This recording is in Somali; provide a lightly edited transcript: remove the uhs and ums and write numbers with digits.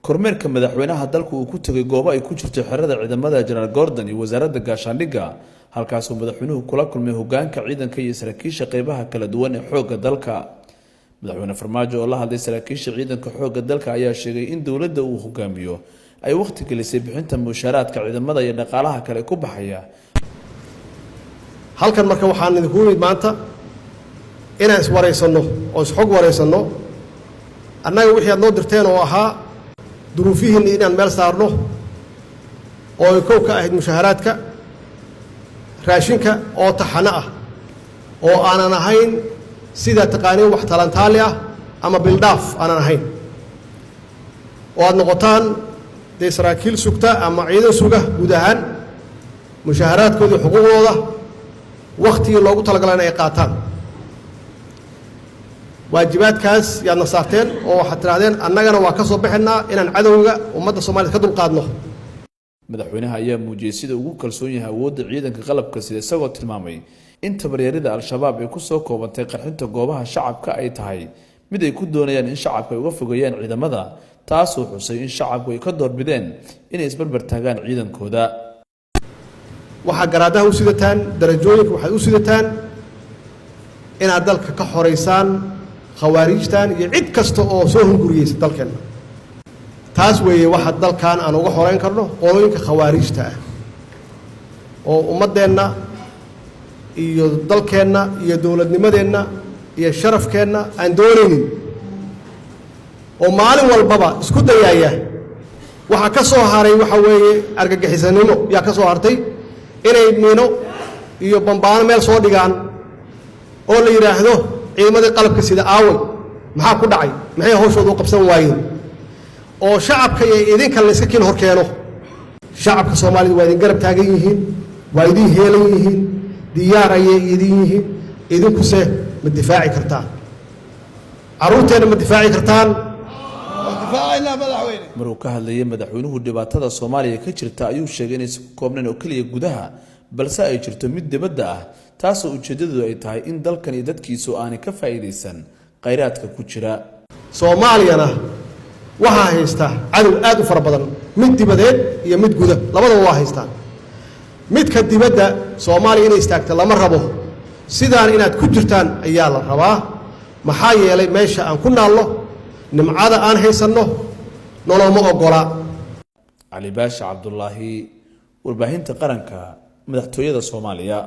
Kormeerka madaxweynaha dalku uu ku tegay goobo ay ku jirto xerada ciidamada Jenaraal Gordon iyo Wasaaradda Gaashaandhigga, halkaasuu madaxweynuhu kula kulmay hogaanka ciidanka iyo saraakiisha qeybaha kala duwan ee xoogga dalka. Madaxweyne Farmaajo oo la hadlay saraakiisha ciidanka xoogga dalka ayaa sheegay in dowladda uu hogaamiyo ay wakhti gelisay bixinta mushaaraadka ciidamada iyo dhaqaalaha kale ku baxaya. Halkan marka waxaan idinku imid maanta inaan iswaraysanno oo isxog waraysanno, annaga wixii aad noo dirteen oo ahaa duruufihiinna inaan meel saarno, oo ay kow ka ahayd mushaaharaadka, raashinka oo taxano ah, oo aanan ahayn sidaa taqaaniin wax talantaali ah ama bildhaaf aanan ahayn, oo aad noqotaan dee saraakiil sugta ama ciidan suga guud ahaan mushaaharaadkooda, xuquuqdooda wakhtigii loogu talagalay in ay qaataan. Waajibaadkaas yaadna saarteen oo waxaad tidhahdeen annagana waa ka soo baxaynaa inaan cadowga ummadda Soomaaliyed ka dulqaadno. Madaxweynaha ayaa muujiyey sida ugu kalsoon yahay awoodda ciidanka qalabka sida, isagoo tilmaamay in tabaryarida Al-Shabaab ay kusoo koobantay qarxinta goobaha shacabka ay tahay mid ay ku doonayaan in shacabka ay uga fogeeyaan ciidamada, taasoo xusay in shacabku ay ka doorbideen inay isbarbar taagaan ciidankooda. Waxaa garaadaha u sidataan, darajooyinka waxaad u sidataan inaad dalka ka xoraysaan khawaariijtan iyo cid kasta oo soo hunguriyeysa dalkeenna. Taas weeye waxa dalkan aan uga xoreyn karno qolooyinka khawaariijta ah oo ummaddeenna iyo dalkeenna iyo dowladnimadeenna iyo sharafkeenna aan doonaynin, oo maalin walbaba isku dayaaya. Waxaa ka soo haray waxa weeye argagixisanimo yaa ka soo hartay, inay miino iyo bambaano meel soo dhigaan oo la yidhaahdo, "Ciidamadii qalabka sida aaway? Maxaa ku dhacay? Maxay hawshooda u qabsan waayeen?" oo shacabka iyo idinka la iska kiin hor keeno. Shacabka Soomaalida waa idin garab taagan yihiin, waa idin heelan yihiin, diyaar ayay idin yihiin. Idinkuse ma difaaci kartaan carruurteenna? Ma difaaci kartaan? Maruu ka hadlayay madaxweynuhu dhibaatada Soomaaliya ka jirta ayuu sheegay inaysan ku koobnayn oo keliya gudaha, balse ay jirto mid dibadda ah, taasoo ujeeddadu ay tahay in dalkan iyo dadkiisu aanay ka faa'iidaysan khayraadka ku jira. Soomaaliyana waxaa haysta cadow aad u fara badan, mid dibadeed iyo mid guda labadaba waa haystaan. Midka dibadda, Soomaaliya inay istaagta lama rabo, sidaan inaad ku jirtaan ayaa la rabaa. Maxaa yeelay meesha aan ku naalno, nimcada aan haysanno noloma ogola. Cali Baasha Cabdulaahi, Warbaahinta Qaranka, Madaxtooyada Soomaaliya.